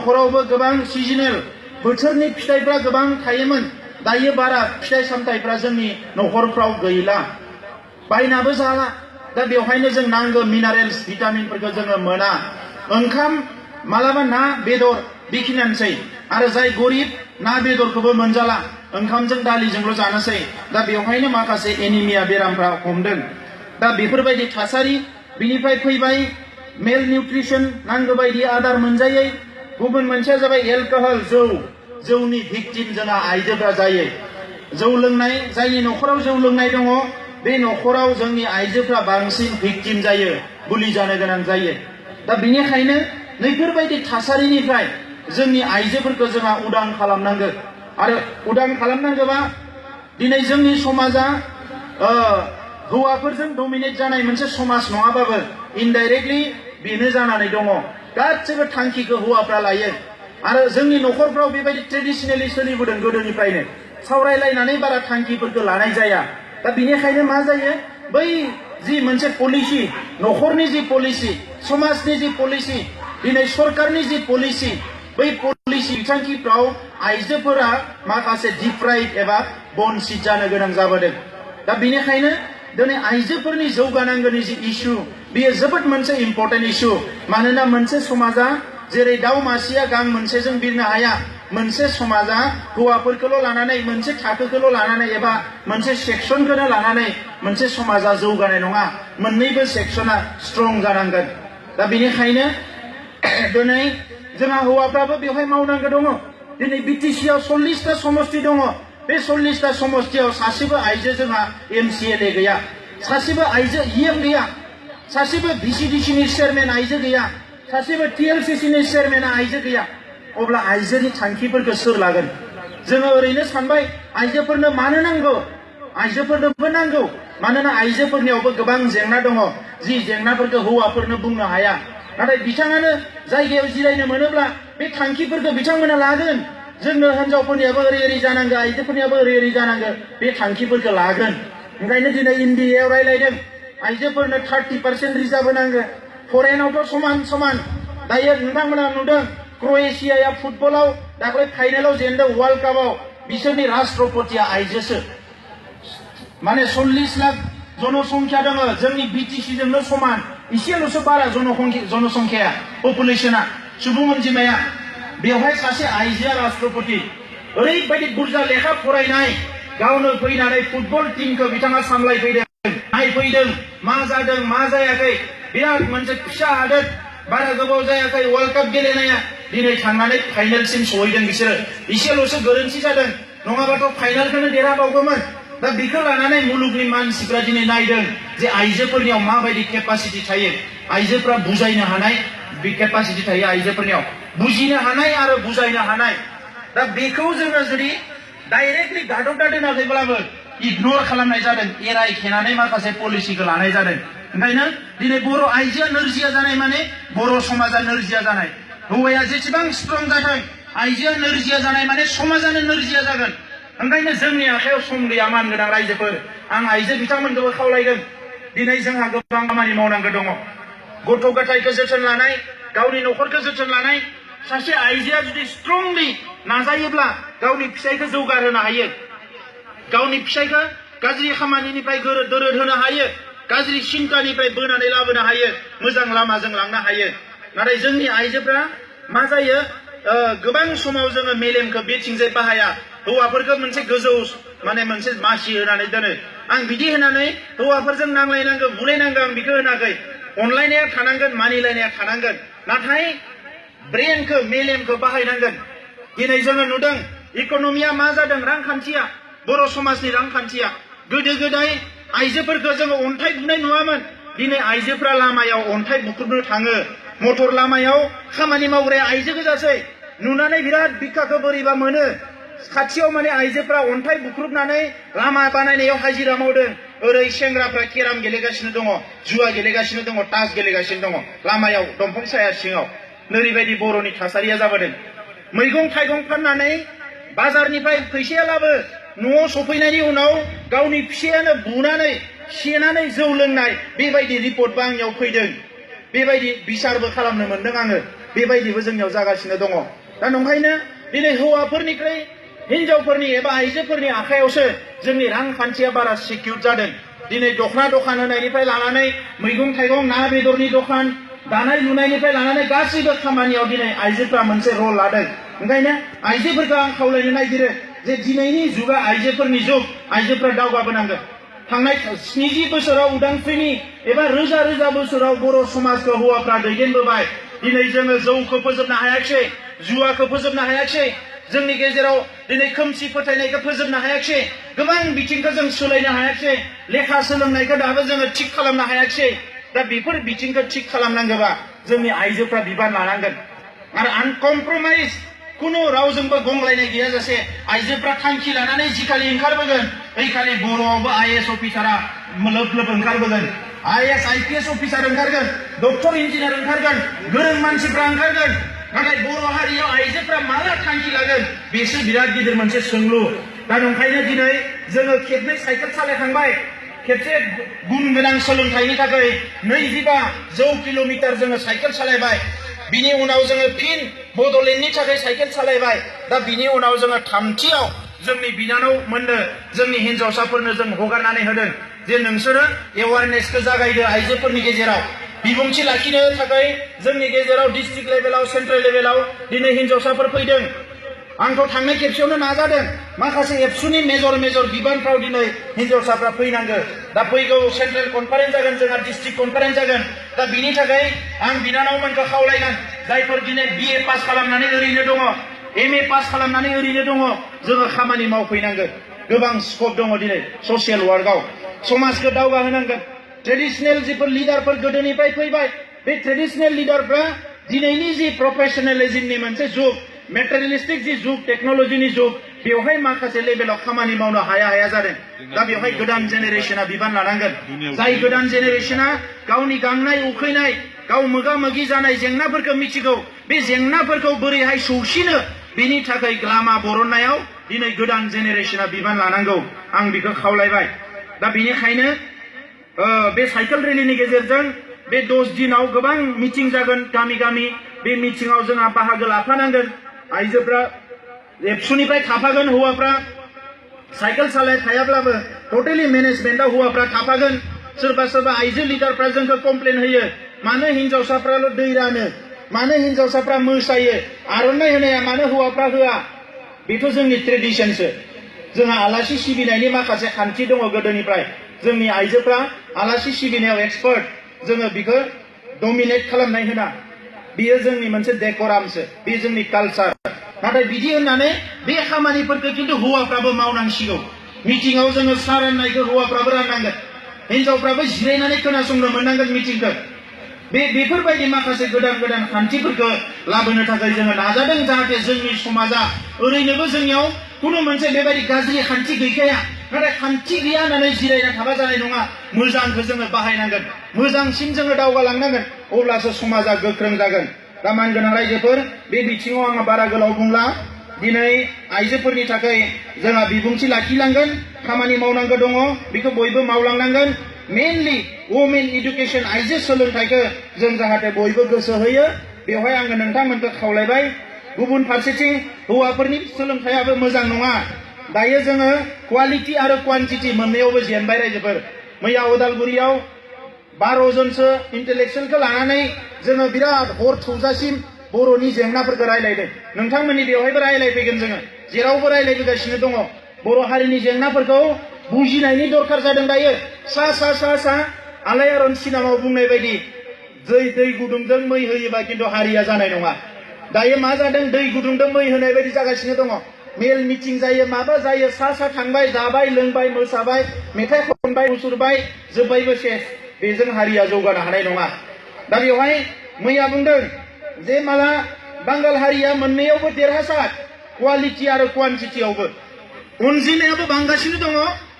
न'खरावबो गोबां सिजनेल बोथोरनि फिथाइफ्रा गोबां थायोमोन दायो बारा फिथाइ सामथाइफ्रा जोंनि न'खरफ्राव गैला बायनाबो जाला दा बेवहायनो जों नांगौ मिनारेल्स भिटामिनफोरखौ जोङो मोना ओंखाम मालाबा ना बेदर बेखिनियानोसै आरो जाय गरिब ना बेदरखौबो मोनजाला ओंखामजों दालिजोंल' जानोसै दा बेवहायनो माखासे एनिमिया बेरामफ्रा हमदों दा बेफोरबायदि थासारि बिनिफ्राय फैबाय मेल निउट्रिसन नांगौ बायदि आदार मोनजायै गुबुन मोनसेया जाबाय एलकहल जौनि भिक्टिम जोंहा आइजोफ्रा जायो जौ लोंनाय जायनि न'खराव जौ लोंनाय दङ बे न'खराव जोंनि आइजोफ्रा बांसिन भिक्टिम जायो गुलि जानो गोनां जायो दा बेनिखायनो नैफोरबायदि थासारिनिफ्राय जोंनि आइजोफोरखौ जोंहा उदां खालामनांगौ आरो उदां खालामनांगौबा दिनै जोंनि समाजा हौवाफोरजों डमिनेट जानाय मोनसे समाज नङाबाबो इनडाइरेक्टलि बेनो जानानै दङ गासैबो थांखिखौ हौवाफ्रा लायो आरो जोंनि न'खरफ्राव बेबायदि ट्रेडिशनेलि सोलिबोदों गोदोनिफ्रायनो सावरायलायनानै बारा थांखिफोरखौ लानाय जाया दा बेनिखायनो मा जायो बै जि मोनसे पलिसि न'खरनि जि पलिसि समाजनि जि पलिसि दिनै सरकारनि जि पलिसि बै पलिसि बिथांखिफ्राव आइजोफोरा माखासे डिप्राइभ एबा बन्सित जानो गोनां जाबोदों दा बेनिखायनो दिनै आइजोफोरनि जौगानांगौनि जि इस्यु बेयो जोबोद मोनसे इम्पर्टेन्ट इस्यु मानोना मोनसे समाजा जेरै दाउ मासेया गां मोनसेजों बिरनो हाया मोनसे समाजा हौवाफोरखौल' लानानै मोनसे थाखोखौल' लानानै एबा मोनसे सेक्सनखौनो लानानै मोनसे समाजा जौगानाय नङा मोननैबो सेक्सना स्ट्रं जानांगोन दा बेनिखायनो दिनै जोंहा हौवाफ्राबो बेवहाय मावनांगौ दङ दिनै बिटिसिआव 40टा समष्टि दङ बे 40टा समष्टियाव सासेबो आइजो जोंहा एमसिएलए गैया सासेबो आइजो इएम गैया सासेबो भिसिडिसिनि चेयारमेन आइजो गैया सासेबो टिएलसिसिनि चेयारमेना आइजो गैया अब्ला आइजोनि थांखिफोरखौ सोर लागोन जोङो ओरैनो सानबाय आइजोफोरनो मानो नांगौ आइजोफोरनोबो नांगौ मानोना आइजोफोरनियावबो गोबां जेंना दङ जि जेंनाफोरखौ हौवाफोरनो बुंनो हाया नाथाय बिथाङानो जायगायाव जिरायनो मोनोब्ला बे थांखिफोरखौ बिथांमोना लागोन जोंनो हिनजावफोरनियाबो ओरै जानांगौ आइजोफोरनियाबो ओरै जानांगौ बे थांखिफोरखौ लागोन ओंखायनो दिनै इन्डियायाव रायलायदों आइजोफोरनो 30% रिजार्भ होनांगौ फरेनावथ' समान दायो नोंथांमोना नुदों क्र'एशियाया फुटबलाव दाख्लै फाइनेलाव जेनदों वर्ल्ड कापआव बिसोरनि राष्ट्रपतिया आइजोसो माने 40 लाख जनसंख्या दङ जोंनि बिटिसिजोंनो समान इसेल'सो बारा जनसंख्याया पपुलेसना सुबुं अनजिमाया बेवहाय सासे आइजोआ राष्ट्रपति ओरैबायदि बुरजा लेखा फरायनाय गावनो फैनानै फुटबल टीमखौ बिथाङा सामलायफैदों नायफैदों मा जादों मा जायाखै बिराद मोनसे फिसा हादोर बारा गोबाव जायाखै वर्ल्ड काप गेलेनाया दिनै थांनानै फाइनेलसिम सहैदों बिसोरो इसेल'सो गोरोन्थि जादों नङाबाथ' फाइनेलखौनो देरहाबावगौमोन दा बेखौ लानानै मुलुगनि मानसिफ्रा दिनै नायदों जे आइजोफोरनियाव माबायदि केपासिटि थायो आइजोफ्रा बुजायनो हानाय बे केपासिटि थायो आइजोफोरनियाव बुजिनो हानाय आरो बुजायनो हानाय दा बेखौ जोङो जुदि डाइरेक्टलि गादबना दोनाखैब्लाबो इगनर खालामनाय जादों एरायखेनानै माखासे पलिसिखौ लानाय जादों ओंखायनो दिनै बर' आइजोआ नोरजिया जानाय माने बर' समाजा नोरजिया जानाय हौवाया जेसेबां स्ट्रं जाथों आइजोआ नोरजिया जानाय माने समाजानो नोरजिया जागोन ओंखायनो जोंनि आखायाव सम गैया मानगोनां रायजोफोर आं आइजो बिथांमोनखौबो खावलायगोन दिनै जोंहा गोबां खामानि मावनांगौ दङ गथ' गथायखौ जोथोन लानाय गावनि न'खरखौ जोथोन लानाय सासे आइजोआ जुदि स्ट्रंलि नाजायोब्ला गावनि फिसायखौ जौगाहोनो हायो गावनि फिसायखौ गाज्रि खामानिनिफ्राय दोरोद होनो हायो गाज्रि सिन्तानिफ्राय बोनानै लाबोनो हायो मोजां लामाजों लांनो हायो नाथाय जोंनि आइजोफ्रा मा जायो गोबां समाव जोङो मेलेमखौ बेथिंजाय बाहाया हौवाफोरखौ मोनसे गोजौ माने मोनसे मासि होनानै दोनो आं बिदि होनानै हौवाफोरजों नांलायनांगौ बुलायनांगौ आं बेखौ होनाखै अनलायनाया थानांगोन मानिलायनाया थानांगोन नाथाय ब्रेनखौ मेलेमखौ बाहायनांगोन दिनै जोङो नुदों इक'नमिया मा जादों रांखान्थिया बर' समाजनि रांखान्थिया गोदो गोदाय आइजोफोरखौ जोङो अन्थाइ बुनाय नुवामोन दिनै आइजोफ्रा लामायाव अन्थाइ बुख्रुबनो थाङो मटर लामायाव खामानि मावग्राया आइजो गोजासै नुनानै बिराद बिखाखौ बोरैबा मोनो खाथियाव माने आइजोफ्रा अन्थाइ बुख्रुबनानै लामा बानायनायाव हाजिरा मावदों ओरै सेंग्राफ्रा केराम गेलेगासिनो दङ जुवा गेलेगासिनो दङ तास गेलेगासिनो दङ लामायाव दंफां साया सिङाव नोरैबायदि बर'नि थासारिया जाबोदों मैगं थाइगं फाननानै बाजारनिफ्राय फैसाया लाबो न'आव सफैनायनि उनाव गावनि फिसायानो बुनानै सेनानै जौ लोंनाय बेबायदि रिपर्टबो आंनियाव फैदों बेबायदि बिसारबो खालामनो मोनदों आङो बेबायदिबो जोंनियाव जागासिनो दङ दा नंखायनो दिनै हौवाफोरनिख्रुइ हिनजावफोरनि एबा आइजोफोरनि आखायावसो जोंनि रांखान्थिया बारा सिकिउर जादों दिनै दखना दखान होनायनिफ्राय लानानै मैगं थाइगं ना बेदरनि दखान दानाय लुनायनिफ्राय लानानै गासैबो खामानियाव दिनै आइजोफ्रा मोनसे रल लादों ओंखायनो आइजोफोरखौ आं खावलायनो नागिरो जे दिनैनि जुगा आइजोफोरनि जुग आइजोफ्रा दावगाबोनांगोन थांनाय 70 बोसोराव उदांस्रिनि एबा रोजा रोजा बोसोराव बर' समाजखौ हौवाफ्रा दैदेनबोबाय दिनै जोङो जौखौ फोजोबनो हायाखै जुवाखौ फोजोबनो हायाखै जोंनि गेजेराव दिनै खोमसि फोथायनायखौ फोजोबनो हायाखै गोबां बिथिंखौ जों सोलायनो हायाखै लेखा सोलोंनायखौ दाबो जोङो थिक खालामनो हायाखै दा बेफोर बिथिंखौ थिक खालामनांगौबा जोंनि आइजोफ्रा बिबान लानांगोन आरो आनकमप्रमाइज कुनु रावजोंबो गंलायनाय गैयाजासे आइजोफ्रा थांखि लानानै जिखालि ओंखारबोगोन बैखालि बर'आवबो आईएएस अफिसारा लोब लोब ओंखारबोगोन आईएएस आईपीएस अफिसार ओंखारगोन डक्टर इन्जिनियार ओंखारगोन गोरों मानसिफ्रा ओंखारगोन नाथाय बर' हारियाव आइजोफ्रा माला थांखि लागोन बेसो बिराद गिदिर मोनसे सोंलु दा नंखायनो दिनै जोङो खेबनै साइकेल सालायखांबाय खेबसे गुन गोनां सोलोंथाइनि थाखाय 25 किल'मिटार जोङो साइकेल सालायबाय बिनि उनाव जोङो फिन बड'लेण्डनि थाखाय साइकेल सालायबाय दा बिनि उनाव जोङो थामथियाव जोंनि बिनानाव मोननो जोंनि हिनजावसाफोरनो जों हगारनानै होदों जे नोंसोरो एवारनेसखौ जागायदो आइजोफोरनि गेजेराव बिबुंथि लाखिनो थाखाय जोंनि गेजेराव डिस्ट्रिक्ट लेभेलाव सेन्ट्रेल लेभेलाव दिनै हिनजावसाफोर फैदों आंखौ थांनाय खेबसेयावनो नाजादों माखासे एबसुनि मेजर बिबानफ्राव दिनै हिनजावसाफ्रा फैनांगौ दा फैगौ सेन्ट्रेल कनफारेन्स जागोन जोंहा डिस्ट्रिक्ट कनफारेन्स जागोन दा बिनि थाखाय आं बिनानावमोनखौ खावलायगोन जायफोर दिनै बिए पास खालामनानै ओरैनो दङ एमए पास खालामनानै ओरैनो दङ जोङो खामानि मावफैनांगोन गोबां स्कप दङ दिनै ससियेल वार्कआव समाजखौ दावगाहोनांगोन ट्रेडिशनेल जिफोर लिडारफोर गोदोनिफ्राय फैबाय बे ट्रेडिशनेल लिडारफ्रा दिनैनि जि प्रफेशनेलिज्मनि मोनसे जुग मेटेरियलिस्टिक जि जुग टेक्न'लजिनि जुग बेवहाय माखासे लेभेलाव खामानि मावनो हाया जादों दा बेवहाय गोदान जेनेरेशना बिबान लानांगोन जाय गोदान जेनेरेशना गावनि गांनाय उखैनाय गाव मोगा मोगि जानाय जेंनाफोरखौ मिथिगौ बे जेंनाफोरखौ बोरैहाय सौसिनो बेनि थाखाय लामा बरननायाव दिनै गोदान जेनेरेशना बिबान लानांगौ आं बेखौ खावलायबाय दा बेनिखायनो बे साइकेल रेलिनि गेजेरजों बे 10 दिनाव गोबां मिटिं जागोन गामि गामि बे मिटिंआव जोंहा बाहागो लाफानांगोन आइजोफ्रा एबसुनिफ्राय थाफागोन हौवाफ्रा साइकेल सालाय थायाब्लाबो टटेलि मेनेजमेन्टआव हौवाफ्रा थाफागोन सोरबा आइजो लिडारफ्रा जोंखौ कमप्लेन होयो मानो हिनजावसाफ्राल' दै रानो मानो हिनजावसाफ्रा मोसायो आर'नाइ होनाया मानो हौवाफ्रा होआ बेथ' जोंनि ट्रेडिशनसो जोंहा आलासि सिबिनायनि माखासे खान्थि दङ गोदोनिफ्राय जोंनि आइजोफ्रा आलासि सिबिनायाव एक्सपार्ट जोङो बेखौ डमिनेट खालामनाय होना बेयो जोंनि मोनसे डेक'रामसो बे जोंनि कालचार नाथाय बिदि होननानै बे खामानिफोरखौ खिन्थु हौवाफ्राबो मावनांसिगौ मिटिंआव जोङो सार राननायखौ हौवाफ्राबो राननांगोन हिनजावफ्राबो जिरायनानै खोनासंनो मोननांगोन मिटिंखौ बेफोरबायदि माखासे गोदान खान्थिफोरखौ लाबोनो थाखाय जोङो नाजादों जाहाथे जोंनि समाजा ओरैनोबो जोंनियाव कुनु मोनसे बेबायदि गाज्रि खान्थि गैखाया नाथाय खान्थि गैया होननानै जिरायना थाबा जानाय नङा मोजांखौ जोङो बाहायनांगोन मोजांसिन जोङो दावगालांनांगोन अब्लासो समाजा गोख्रों जागोन दा मानगोनां रायजोफोर बे बिथिङाव आङो बारा गोलाव बुंला दिनै आइजोफोरनि थाखाय जोंहा बिबुंथि लाखिनांगोन खामानि मावनांगौ दङ बेखौ बयबो मावलांनांगोन मेनलि वुमेन एडुकेशन आइजो सोलोंथाइखौ जों जाहाथे बयबो गोसो होयो बेवहाय आङो नोंथांमोनखौ खावलायबाय गुबुन फारसेथिं हौवाफोरनि सोलोंथाइयाबो मोजां नङा दायो जोङो क्वालिटी आरो क्वान्टिटी मोननैयावबो जेनबाय रायजोफोर मैया उदालगुरियाव 12 जनसो इन्टेलेक्सुवेलखौ लानानै जोङो बिराद हर थौजासिम बर'नि जेंनाफोरखौ रायलायदों नोंथांमोननि बेवहायबो रायलायफैगोन जोङो जेरावबो रायलायबोगासिनो दङ बर' हारिनि जेंनाफोरखौ बुजिनायनि दरकार जादों दायो सा आलायारन सिनेमाव बुंनाय बायदि दै गुदुंजों मै होयोबा खिन्थु हारिया जानाय नङा दायो मा जादों दै गुदुंजों मै होनाय बायदि जागासिनो दङ मेल मिटिं जायो माबा जायो सा थांबाय जाबाय लोंबाय मोसाबाय मेथाइ खनबाय मुसुरबाय जोब्बायबो सेस बेजों हारिया जौगानो हानाय नङा दा बेवहाय मैया बुंदों जे माला बांगाल हारिया मोननैयावबो देरहासार क्वालिटी आरो क्वान्टिटीयावबो अनजिमायाबो बांगासिनो दङ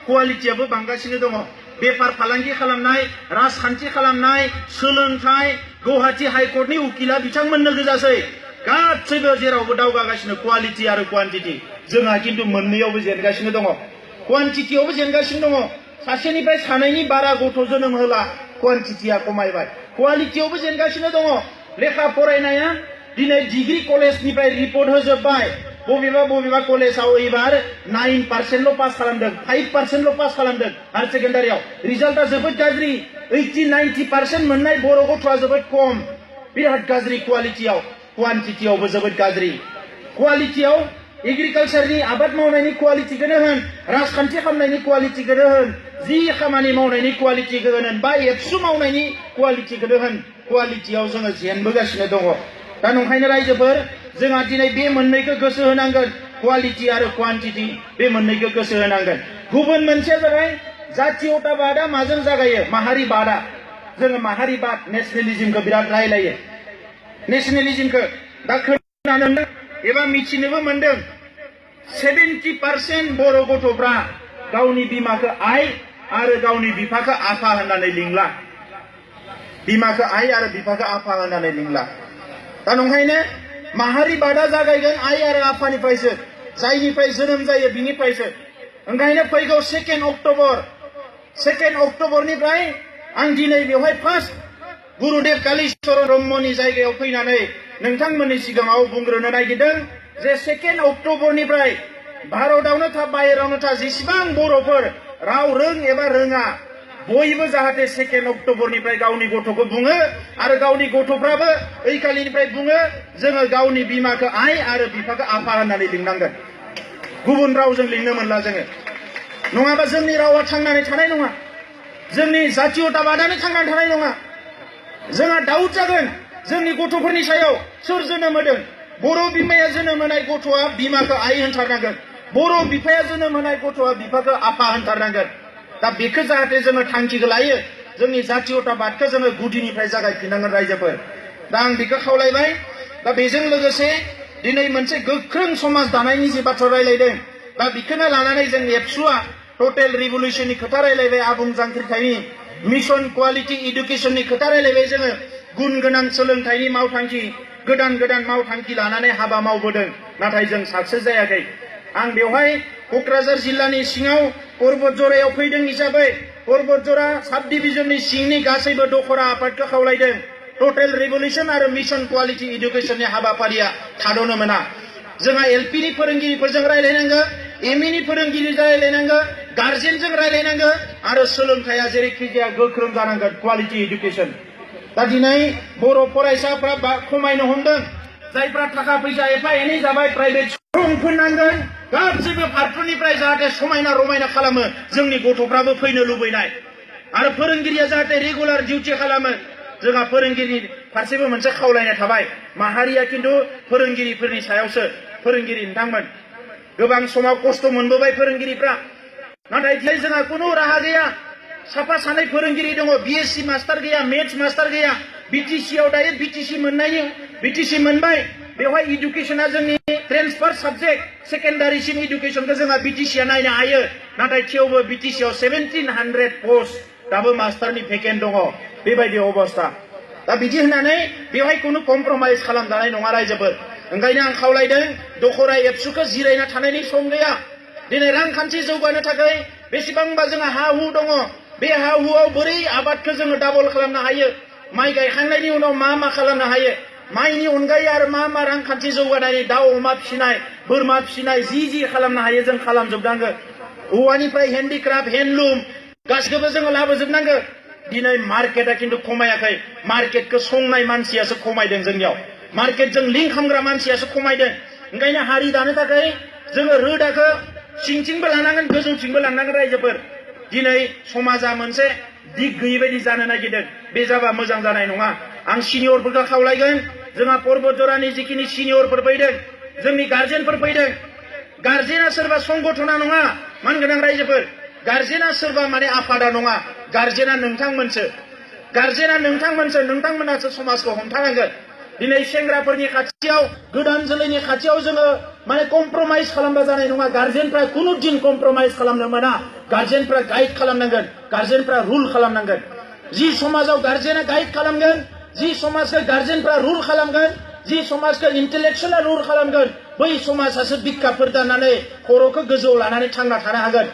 क्वालिटीयाबो बांगासिनो दङ बेफार फालांगि खालामनाय राजखान्थि खालामनाय सोलोंथाय गुवाहाटी हाइकर्टनि उकिला बिथांमोननो गोजासै गासैबो जेरावबो दावगागासिनो क्वालिटी आरो क्वान्टिटी जोंहा खिन्थु मोननैयावबो जेनगासिनो दङ क्वान्टिटीयावबो जेनगासिनो दङ सासेनिफ्राय सानैनि बारा गथ' जोनोम होला क्वान्टिटीया खमायबाय क्वालिटीयावबो जेनगासिनो दङ लेखा फरायनाया दिनै डिग्री कलेजनिफ्राय रिपर्ट होजोब्बाय बबेबा कलेजाव एबार 9% पास खालामदों 5% पास खालामदों हायर सेकेन्डारियाव रिजाल्टआ जोबोद गाज्रि 80-90% मोननाय बर' गथ'आ जोबोद खम बिराद गाज्रि क्वालिटियाव क्वान्टिटियावबो जोबोद गाज्रि क्वालिटियाव एग्रिकालचारनि आबाद मावनायनि क्वालिटिखौनो होन राजखान्थि खालामनायनि क्वालिटिखौनो होन जि खामानि मावनायनि क्वालिटिखौनो होन बा एबसु मावनायनि क्वालिटिखौनो होन क्वालिटियाव जोङो जेनबोगासिनो दङ दा नंखायनो रायजोफोर जोंहा दिनै बे मोननैखौ गोसो होनांगोन क्वालिटि आरो क्वान्टिटि बे मोननैखौ गोसो होनांगोन गुबुन मोनसेया जाबाय जातीयताबादा माजों जागायो माहारिबादा जोङो माहारिबाद नेशनेलिज्मखौ बिराद रायलायो नेशनेलिज्मखौ दा खोनानो मोनदों एबा मिथिनोबो मोनदों 70% बर' गथ'फ्रा गावनि बिमाखौ आइ आरो गावनि बिफाखौ आफा होननानै लिंला बिमाखौ आइ आरो बिफाखौ आफा होननानै लिंला दा नंखायनो माहारिबादा जागायगोन आइ आरो आफानिफ्रायसो जायनिफ्राय जोनोम जायो बिनिफ्रायसो ओंखायनो फैगौ 2 अक्ट'बरनिफ्राय आं दिनै बेवहाय फार्स्ट गुरुदेव कालीचरण ब्रह्मनि जायगायाव फैनानै नोंथांमोननि सिगाङाव बुंग्रोनो नागिरदों जे 2 अक्ट'बरनिफ्राय भारतआवनो था बाहेरावनो था जेसेबां बर'फोर राव रों एबा रोङा बयबो जाहाथे 2 अक्ट'बरनिफ्राय गावनि गथ'खौ बुङो आरो गावनि गथ'फ्राबो ओइखालिनिफ्राय बुङो जोङो गावनि बिमाखौ आइ आरो बिफाखौ आफा होननानै लिंनांगोन गुबुन रावजों लिंनो मोनला जोङो नङाबा जोंनि रावा थांनानै थानाय नङा जोंनि जातीयताबादानो थांनानै थानाय नङा जोंहा दाउट जागोन जोंनि गथ'फोरनि सायाव सोर जोनोम होदों बर' बिमाया जोनोम होनाय गथ'आ बिमाखौ आइ होनथारनांगोन बर' बिफाया जोनोम होनाय गथ'आ बिफाखौ आफा होनथारनांगोन दा बेखौ जाहाथे जोङो थांखिखौ लायो जोंनि जातीयताबादखौ जोङो गुदिनिफ्राय जागायफिननांगोन रायजोफोर दा आं बेखौ खावलायबाय दा बेजों लोगोसे दिनै मोनसे गोख्रों समाज दानायनि जे बाथ्रा रायलायदों दा बेखौनो लानानै जों एबसुआ टटेल रिभलिउसननि खोथा रायलायबाय आबुं जांख्रिथायनि मिशन क्वालिटी इडुकेशननि खोथा रायलायबाय जोङो गुन गोनां सोलोंथाइनि मावथांखि गोदान मावथांखि लानानै हाबा मावबोदों नाथाय जों साक्सेस जायाखै आं बेवहाय क'क्राझार जिल्लानि सिङाव परबतजरायाव फैदों हिसाबै परबतजरा साब डिभिजननि सिंनि गासैबो दखरा आफादखौ खावलायदों टटेल रिभलिउसन आरो मिशन क्वालिटी इडुकेशननि हाबाफारिया थाद'नो मोना जोंहा एलपिनि फोरोंगिरिफोरजों रायलायनांगौ एमइनि फोरोंगिरिजों रायलायनांगौ गार्जेनजों रायलायनांगौ आरो सोलोंथाइया जेरैखि जाया गोख्रों जानांगोन क्वालिटी इडुकेशन दा दिनै बर' फरायसाफ्रा खमायनो हमदों जायफ्रा थाखा फैसा एफा एनै जाबाय प्राइभेट स्कुल फैनांगोन गासैबो फारफ्रोमनिफ्राय जाहाथे समायना रमायना खालामो जोंनि गथ'फ्राबो फैनो लुबैनाय आरो फोरोंगिरिया जाहाथे रेगुलार डिउटि खालामो जोंहा फोरोंगिरिनि फारसेबो मोनसे खावलायनाय थाबाय माहारिया खिन्थु फोरोंगिरिफोरनि सायावसो फोरोंगिरि नोंथांमोन गोबां समाव खस्थ' मोनबोबाय फोरोंगिरिफ्रा नाथाय दिनै जोंहा खुनु राहा गैया साफा सानै फोरोंगिरि दङ बिएससि मास्टार गैया मेथ्स मास्टार गैया बिटिसिआव दायो बिटिसि मोनबाय बेवहाय इडुकेशना जोंनि ट्रेन्सफार साबजेक्ट सेकेन्डारिसिम इडुकेशनखौ जोंहा बिटिसिआ नायनो हायो नाथाय थेवबो बिटिसिआव 1700 पस्ट दाबो मास्टारनि भेकेन्ट दङ बेबायदि अबस्था दा बिदि होननानै बेवहाय खुनु कमप्रमाइज खालामजानाय नङा रायजोफोर ओंखायनो आं खावलायदों दखरा एबसुखौ जिरायना थानायनि सम गैया दिनै रांखान्थि जौगानो थाखाय बेसेबांबा जोंहा हा हु दङ बे हा हुआव बोरै आबादखौ जोङो डाबल खालामनो हायो माइ गायखांनायनि उनाव मा खालामनो हायो माइनि अनगायै आरो मा रांखान्थि जौगानायनि दाउ अमा फिसिनाय बोरमा फिसिनाय जि खालामनो हायो जों खालामजोबनांगौ औवानिफ्राय हेन्डिक्राफ्ट हेन्डलुम गासिखौबो जोङो लाबोजोबनांगौ दिनै मार्केटआ खिन्थु खमायाखै मार्केटखौ संनाय मानसियासो खमायदों जोंनियाव मार्केटजों लिंक खालामग्रा मानसियासो खमायदों ओंखायनो हारि दानो थाखाय जोङो रोदाखौ सिंथिंबो लानांगोन गोजौथिंबो लांनांगोन रायजोफोर दिनै समाजा मोनसे दिग गैयै बायदि जानो नागिरदों बे जाबा मोजां जानाय नङा आं सिनियरफोरखौ खावलायगोन जोंहा परबतजरानि जिखिनि सिनियरफोर फैदों जोंनि गार्जेनफोर फैदों गार्जेना सोरबा संगठना नङा मान गोनां रायजोफोर गार्जेना सोरबा माने आफादा नङा गार्जेना नोंथांमोनसो नोंथांमोनासो समाजखौ हमथानांगोन दिनै सेंग्राफोरनि खाथियाव गोदान जोलैनि खाथियाव जोङो माने कमप्रमाइज खालामबा जानाय नङा गार्जेनफ्रा खुनु दिन कमप्रमाइज खालामनो मोना गार्जेनफ्रा गाइड खालामनांगोन गार्जेनफ्रा रुल खालामनांगोन जि समाजाव गार्जेना गाइड खालामगोन जि समाजखौ गार्जेनफ्रा रुल खालामगोन जि समाजखौ इन्टेलेक्सुवेला रुल खालामगोन बै समाजासो बिखाफोर दाननानै खर'खौ गोजौआव लानानै थांना थानो हागोन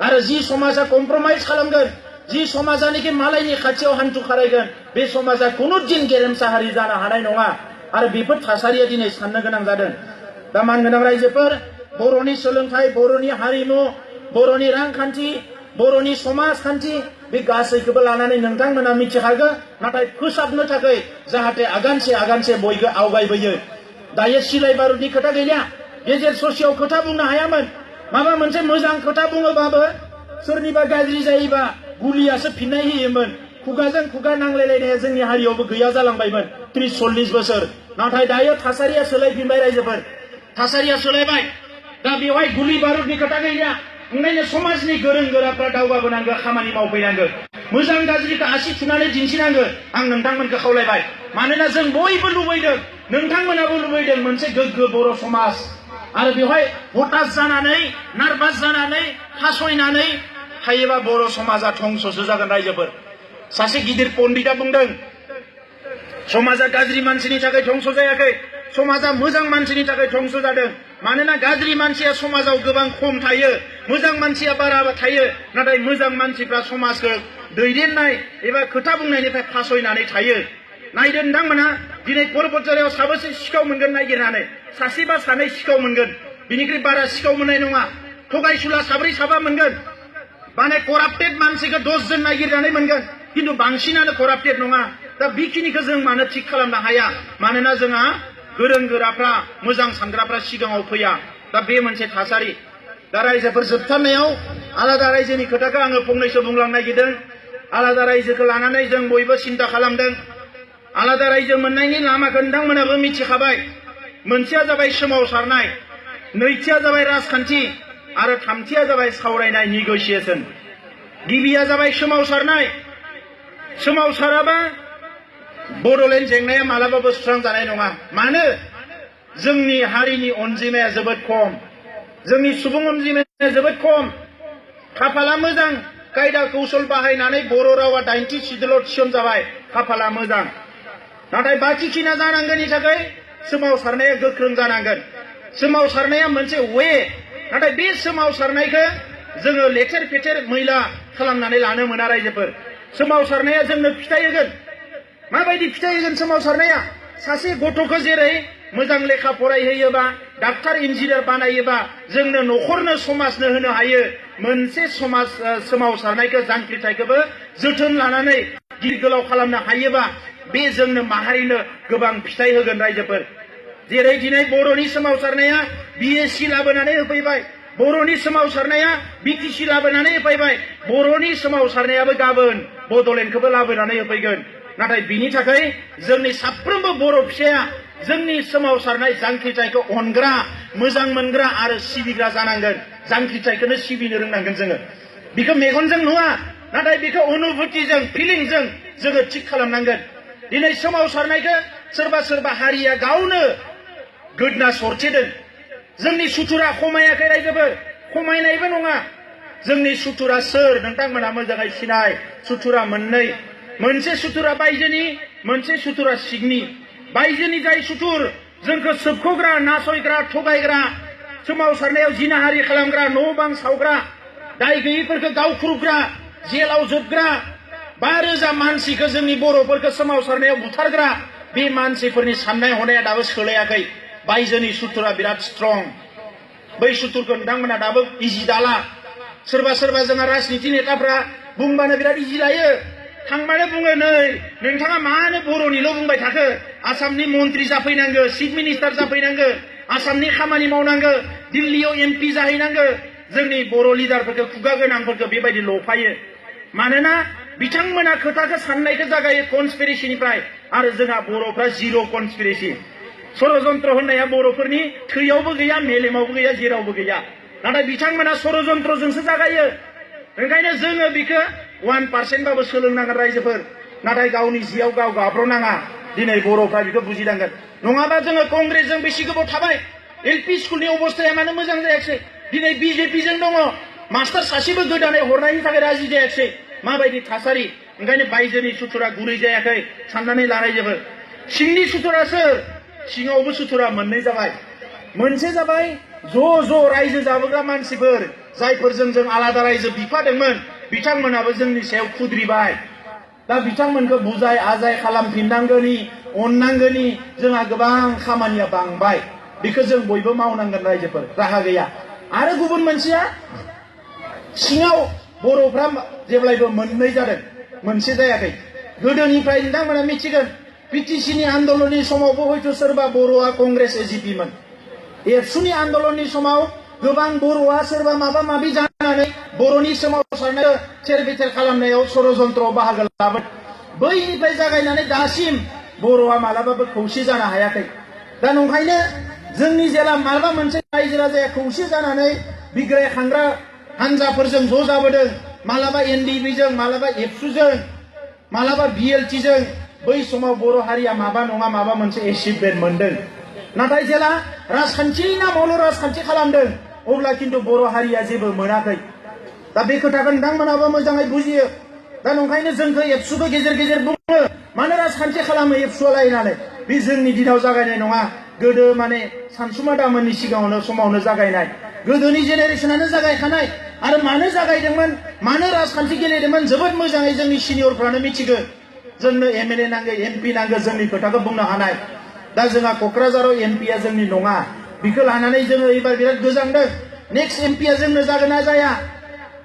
आरो जि समाजा कमप्रमाइज खालामगोन जि समाजानिखि मालायनि खाथियाव हान्थु खारायगोन बे समाजा खुनु दिन गेरेमसा हारि जानो हानाय नङा आरो बेफोर थासारिया दिनै साननो गोनां जादों। दा मानगोनां रायजोफोर, बर'नि सोलोंथाइ, बर'नि हारिमु, बर'नि रांखान्थि, बर'नि समाजखान्थि बे गासैखौबो लानानै नोंथांमोना मिथिखागौ, नाथाय फोसाबनो थाखाय जाहाथे आगानसे आगानसे बयबो आवगायबोयो। दायो सिलाय बारुदनि खोथा गैया, गेजेर ससेयाव खोथा बुंनो हायामोन। माबा मोनसे मोजां खोथा बुङोबाबो सोरनिबा गाज्रि जायोबा गुलियासो फिननाय होयोमोन। खुगाजों खुगा नांलायलायनाया जोंनि हारियावबो गैया जालांबायमोन 30-40 बोसोर। नाथाय दायो थासारिया सोलायफिनबाय रायजोफोर, थासारिया सोलायबाय। दा बेवहाय गुलि बारुदनि खोथा गैया। ओंखायनो समाजनि गोरों गोराफ्रा दावगाबोनांगौ, खामानि मावफैनांगौ, मोजां गाज्रिखौ आसि थुनानै दिन्थिनांगौ। आं नोंथांमोनखौ खावलायबाय, मानोना जों बयबो लुबैदों, नोंथांमोनाबो लुबैदों मोनसे गोग्गो बर' समाज। आरो बेवहाय हताश जानानै, नार्भास जानानै, फासयनानै थायोबा बर' समाजा धंससो जागोन रायजोफोर। सासे गिदिर पण्डिता बुंदों, समाजा गाज्रि मानसिनि थाखाय धंस जायाखै, समाजा मोजां मानसिनि थाखाय धंस जादों। मानोना गाज्रि मानसिया समाजाव गोबां खम थायो, मोजां मानसिया बारा थायो। नाथाय मोजां मानसिफ्रा समाजखौ दैदेननाय एबा खोथा बुंनायनिफ्राय फासयनानै थायो। नायदो नोंथांमोना, दिनै परबतझारायाव साबेसे सिखाव मोनगोन नागिरनानै? सासे बा सानै सिखाव मोनगोन, बिनिख्रुइ बारा सिखाव मोननाय नङा। थगायसुला 4-5 मोनगोन, माने कराप्टेड मानसिखौ 10 जन नागिरनानै मोनगोन, किन्तु बांसिनानो कराप्टेड नङा। दा बेखिनिखौ जों मानो थिग खालामनो हाया? मानोना जोंहा गोरों गोराफ्रा, मोजां सानग्राफ्रा सिगाङाव फैया। दा बे मोनसे थासारि। दा रायजोफोर, जोबथारनायाव आलादा रायजोनि खोथाखौ आङो फंनैसो बुंलांनो नागिरदों। आलादा रायजोखौ लानानै जों बयबो सिन्था खालामदों। आलादा रायजो मोननायनि लामाखौ नोंथांमोनाबो मिथिखाबाय। मोनसेया जाबाय सोमावसारनाय, नैथिया जाबाय राजखान्थि, आरो थामथिया जाबाय सावरायनाय, निगोसिएसन। गिबिया जाबाय सोमावसारनाय। सोमावसाराबा बड'लेण्ड जेंनाया मालाबाबो सुस्रांजानाय नङा। मानो? जोंनि हारिनि अनजिमाया जोबोद खम, जोंनि सुबुं अनजिमाया जोबोद खम। खाफाला मोजां, कायदा कौशल बाहायनानै बर' रावा 80 सिदोल' थिसनजाबाय, खाफाला मोजां। नाथाय बाखिखिना जानांगौनि थाखाय सोमावसारनाया गोख्रों जानांगोन। सोमावसारनाया मोनसे वे, नाथाय बे सोमावसारनायखौ जोङो लेथेर फेथेर मैला खालामनानै लानो मोना रायजोफोर। सोमावसारनाया जोंनो फिथाइ होगोन। माबायदि फिथाइ होगोन सोमावसारनाया? सासे गथ'खौ जेरै मोजां लेखा फरायहोयोबा, डाक्टार इन्जिनियार बानायोबा जोंनो न'खरनो समाजनो होनो हायो, मोनसे समाज सोमावसारनायखौ, जांख्रिथायखौबो जोथोन लानानै गिदिर गोलाव खालामनो हायोबा बे जोंनो माहारिनो गोबां फिथाइ होगोन रायजोफोर। जेरै दिनै बर'नि सोमावसारनाया BSc लाबोनानै होफैबाय, बर'नि सोमावसारनाया BTC लाबोनानै होफैबाय, बर'नि सोमावसारनायाबो गाबोन बड'लेण्डखौबो लाबोनानै होफैगोन। नाथाय बिनि थाखाय जोंनि साफ्रोमबो बर' फिसाया जोंनि सोमावसारनाय जांख्रिथायखौ अनग्रा, मोजां मोनग्रा आरो सिबिग्रा जानांगोन। जांख्रिथायखौनो सिबिनो रोंनांगोन जोङो। बेखौ मेगनजों नुवा, नाथाय बेखौ अनुभूतिजों, फिलिंजों जोङो थिग खालामनांगोन। दिनै सोमावसारनायखौ सोरबा सोरबा हारिया गावनो गोदना सरथेदों। जोंनि सुथुरा खमायाखै रायजोफोर, खमायनायबो नङा। जोंनि सुथुरा सोर? नोंथांमोना मोजाङै सिनाय। सुथुरा मोननै, मोनसे सुथुरा बायजोनि, मोनसे सुथुरा सिंनि। बायजोनि जाय सुथुर, जोंखौ सोबख'ग्रा, नासयग्रा, थगायग्रा, सोमावसारनायाव जिनाहारि खालामग्रा, न' बां सावग्रा, दाय गैयैफोरखौ गावख्रुबग्रा, जेलाव जोबग्रा, 5,000 मानसिखौ, जोंनि बर'फोरखौ सोमावसारनायाव बुथारग्रा, बे मानसिफोरनि साननाय हनाया दाबो सोलायाखै। बायजोनि सुथुरा बिराद स्ट्रं। बै सुथुरखौ नोंथांमोना दाबो इजि दाला। सोरबा सोरबा जोंहा राजनिति नेताफ्रा बुंबानो बिराद इजि लायो। थांबानो बुङो, नै नोंथाङा मानो बर'निल' बुंबाय थाखो? आसामनि मन्त्रि जाफैनांगौ, चिफ मिनिस्टार जाफैनांगौ, आसामनि खामानि मावनांगौ, दिल्लीयाव MP जाहैनांगौ। जोंनि बर' लिडारफोरखौ, खुगा गोनांफोरखौ बेबायदि लफायो। मानोना बिथांमोना खोथाखौ, साननायखौ जागायो कनस्पिरेसिनिफ्राय, आरो जोंहा बर'फ्रा जिर' कनस्पिरेसि। षड़यन्त्र होननाया बर'फोरनि थैयावबो गैया, मेलेमावबो गैया, जेरावबो गैया। नाथाय बिथांमोना षड़यन्त्रजोंसो जागायो। ओंखायनो जोङो बेखौ 1% बाबो सोलोंनांगोन रायजोफोर। नाथाय गावनि जियाव गाव गाब्र'नाङा। दिनै बर'फ्रा बेखौ बुजिनांगोन। नङाबा जोङो कंग्रेसजों बेसे गोबाव थाबाय, LP स्कुलनि अबस्थाया मानो मोजां जायाखिसै? दिनै BJPजों दङ, मास्टार सासेबो गोदानै हरनायनि थाखाय राजि जायाखिसै। माबायदि थासारि? ओंखायनो बायजोनि सुथुरा गुरै जायाखै, साननानै ला रायजोफोर। सिंनि सुथुरा सोर? सिङावबो सुथुरा मोननै जाबाय। मोनसे जाबाय ज' रायजो जाबोग्रा मानसिफोर, जायफोरजों जों आलादा रायजो बिफादोंमोन, बिथांमोनाबो जोंनि सायाव खुद्रिबाय। दा बिथांमोनखौ बुजाय आजाय खालामफिननांगौनि अननांगोनि जोंहा गोबां खामानिया बांबाय बेखौ जों बयबो मावनांगोन रायजोफोर राहा गैया आरो गुबुन मोनसेया सिङाव बर'फ्रा जेब्लायबो मोननै जादों मोनसे जायाखै गोदोनिफ्राय नोंथांमोना मिथिगोन पिटिसिनि आन्दलननि समावबो हयथ' सोरबा बर'आ कंग्रेस एजिपिमोन एबसुनि आन्दलननि समाव गोबां बर'आ सोरबा माबा माबि जानानै बर'नि सोमावसारनायाव थेर बेथेर खालामनायाव षड़यन्त्रआव बाहागो लाबाय बैनिफ्राय जागायनानै दासिम बर'आ मालाबाबो खौसे जानो हायाखै दा नंखायनो जोंनि जेला माबा मोनसे रायजो राजाया खौसे जानानै बिग्राय खांग्रा हानजाफोरजों ज' जाबोदों मालाबा एनडिबिजों मालाबा एबसुजों मालाबा बिएलटिजों बै समाव बर' हारिया माबा नङा माबा मोनसे एचिभमेन्ट मोनदों नाथाय जेला राजखान्थिनि नामावल' राजखान्थि खालामदों अब्ला किन्तु बर' हारिया जेबो मोनाखै दा बे खोथाखौ नोंथांमोनाबो मोजाङै बुजियो दा नंखायनो जोंखौ एबसुबो गेजेर गेजेर बुङो मानो राजखान्थि खालामो एबसुआ लायनानै बे जोंनि दिनाव जागायनाय नङा गोदो माने सानसुमा दामोननि सिगाङावनो समावनो जागायनाय गोदोनि जेनेरेसनानो जागायखानाय आरो मानो जागायदोंमोन मानो राजखान्थि गेलेदोंमोन जोबोद मोजाङै जोंनि सिनियरफ्रानो मिथिगौ जोंनो एमएलए नांगौ एमपि नांगौ जोंनि खोथाखौ बुंनो हानाय दा जोंहा क'क्राझाराव एमपिया जोंनि नङा बेखौ लानानै जोङो एबार बिराद गोजांदों नेक्स्ट एमपिया जोंनो जागोन ना जाया